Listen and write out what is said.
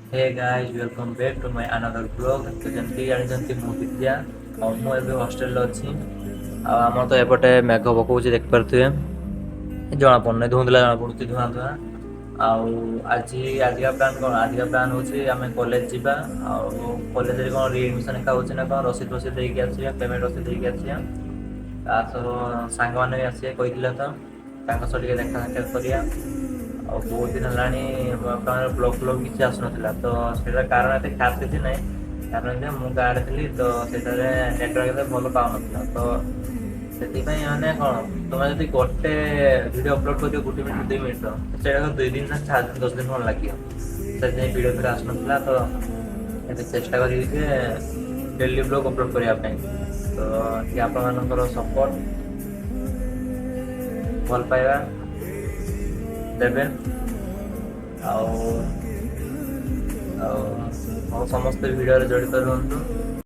Hey guys, welcome back to my another vlog। ତ ଯେମିତି ଜାଣିଛନ୍ତି, ମୁଁ ବିଦ୍ୟା ଆଉ ମୁଁ ଏବେ ହଷ୍ଟେଲରେ ଅଛି। ଆଉ ଆମର ତ ଏପଟେ ମେଘ ପକଉଛି, ଦେଖିପାରୁଥିବେ। ଜଣାପଡ଼ୁନାହିଁ, ଧୁନ୍ଦଲା ଜଣାପଡ଼ୁଛି, ଧୂଆଁ ଧୂଆଁ। ଆଉ ଆଜିକା ପ୍ଲାନ୍ କ'ଣ? ଆଜିକା ପ୍ଲାନ୍ ହେଉଛି ଆମେ କଲେଜ ଯିବା ଆଉ କଲେଜରେ କ'ଣ ରିଆଡ଼ମିସନ୍ ଏକା ହେଉଛି ନା କ'ଣ, ରସିଦ ଫସିଦ ଦେଇକି ଆସିବା, ପେମେଣ୍ଟ ରସିଦ ଦେଇକି ଆସିବା। ତା ସହ ସାଙ୍ଗମାନେ ବି ଆସିବେ କହିଥିଲେ, ତ ତାଙ୍କ ସହ ଟିକେ ଦେଖା ସାକ୍ଷାତ କରିବା। ଆଉ ବହୁତ ଦିନ ହେଲାଣି ବର୍ତ୍ତମାନ ବ୍ଲଗ୍ ଫ୍ଲଗ୍ କିଛି ଆସୁନଥିଲା, ତ ସେଇଟାର କାରଣ ଏତେ ଖାସ୍ କିଛି ନାହିଁ। କାରଣ ଯେ ମୁଁ ଗାଁରେ ଥିଲି, ତ ସେଠାରେ ନେଟୱାର୍କ ଏତେ ଭଲ ପାଉନଥିଲା। ତ ସେଥିପାଇଁ ମାନେ କ'ଣ, ତୁମେ ଯଦି ଗୋଟେ ଭିଡ଼ିଓ ଅପଲୋଡ଼ କରିବ 1 ମିନିଟ୍ 2 ମିନିଟ୍ର, ସେଇଟା ତ 2 ଦିନ ନା 4 ଦିନ, 10 ଦିନ ଖଣ୍ଡ ଲାଗିବ। ସେଥିପାଇଁ ଭିଡ଼ିଓ ଫିଡ଼ିଓ ଆସୁନଥିଲା। ତ ଏବେ ଚେଷ୍ଟା କରିବି ଯେ ଡେଲି ବ୍ଲଗ୍ ଅପଲୋଡ଼ କରିବା ପାଇଁ। ତ ଟିକେ ଆପଣମାନଙ୍କର ସପୋର୍ଟ, ଭଲ ପାଇବା ଦେବେ। ଆଉ ଆଉ ଆଉ ସମସ୍ତେ ଭିଡ଼ିଓରେ ଜଡ଼ିତ ରୁହନ୍ତୁ।